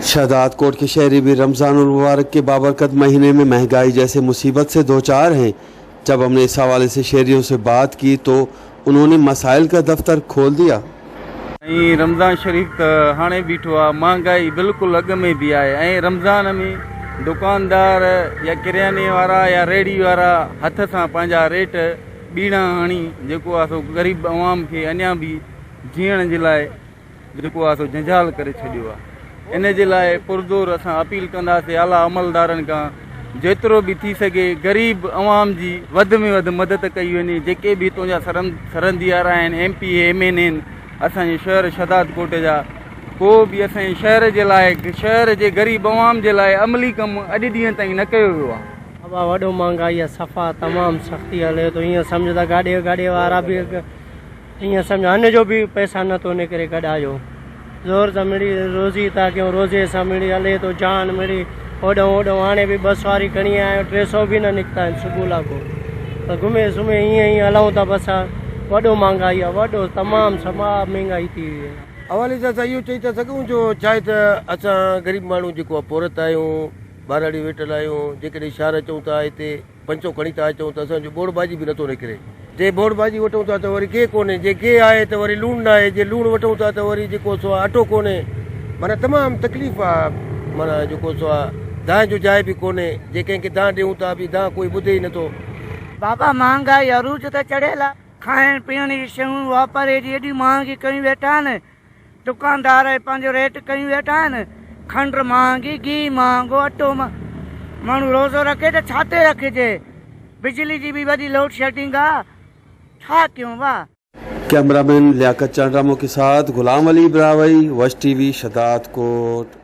शहदादकोट के शहरी भी रमज़ान मुबारक के बाबरकत महीने में महंगाई जैसे मुसीबत से दो चार हैं। जब हमने इस हवाले से शहरियों से बात की तो उन्होंने मसाइल का दफ्तर खोल दिया। ۽ Ramzan شريف ته هاڻي بيٺو آ، مهانگائي بلڪل اڳ ۾ به آهي ۽ رمضان ۾ دڪاندار يا ڪرياني وارا يا ريڙهي وارا هٿ سان پنهنجا ريٽ ٻيڻا هڻي جيڪو آ سو غريب عوام کي اڃا به جيئڻ جي لاء جيڪو آ سو جنجال ڪري ڇڏيو آ. ان جي لاء پرزور اسان اپيل ڪنداسين اعليٰ عملدارن کان جيترو به ٿي سگهي غريب عوام جي وڌ ۾ وڌ مدد ڪئي وڃي جيڪي به هتون جا سرندي وارا آهن M P A M N A آهن اسان جي شهر شهدادڪوٽ جا ڪو به اسان جي شهر جي لاء شهر جي غريب عوام جي لاء عملي ڪم اڄ ڏينهن تائين نه ڪيو ويو آ. ابا وڏو مهانگائي آ صفا تمام سختي هلي ٿو ايئن سمجهه ته گاڏي گاڏي وارا به ائين سمجهه ان جو به پئسا نه ٿو نڪري گڏا جو زور سان مڙئي روزي ٿا ڪيون روزي سان مڙئي هلي ٿو جان مڙئي هوڏهون هوڏهون هاڻي به ٻه سواري کڻي آيا آهيون 300 به نه نڪتا آهن صبح لاڳو ته گهمي سمهي ائين ئي هلون ٿا بس وڏو مهانگائي آهي وڏو تمام سما مهنگائي ٿي وئي آهي. حوالي سان اسان اهو چئي ٿا سگهون جو ڇاهي ته اسان غريب ماڻهو جيڪو آهي پورهيت آهيون ٻهراڙي ويٺل آهيون جيڪڏهن شهر اچون ٿا هتي پنچو کڻي ٿا اچون ته اسان جو ٻوڙ ڀاڄي به نٿو نڪري. جي ٻوڙ ڀاڄي وٺون ٿا ته وري گيهه ڪونهي، جي گيهه آهي ته وري لوڻ ناهي، جي لوڻ وٺون ٿا ته وري جيڪو سو آهي اٽو ڪونهي. معنيٰ تمام تڪليف آهي معنيٰ جيڪو سو آهي دانهن جو جاء به ڪونهي، جي ڪنهن کي دانهن ڏيون ٿا به دانهن ڪوئي ٻڌي ئي نٿو. بابا مهانگائي عروج تي چڙهيل آهي، کائڻ پيئڻ جي شيون واپاري جي ايڏي مهانگي ڪيون ويٺا آهن، دڪاندار پنهنجو ريٽ ڪيون ويٺا آهن، کنڊ مهانگي، گيهه مهانگو، اٽو ماڻهو روزو رکي ته ڇا تي رکجي، بجلي جي به وڏي لوڊ شيڊنگ آ، ڇا ڪيون وا. ڪئميرا مين لياقت چانڊرامو ڪي ساٿ غلام علي براهوئي، وش ٽي وي، شھدادڪوٽ.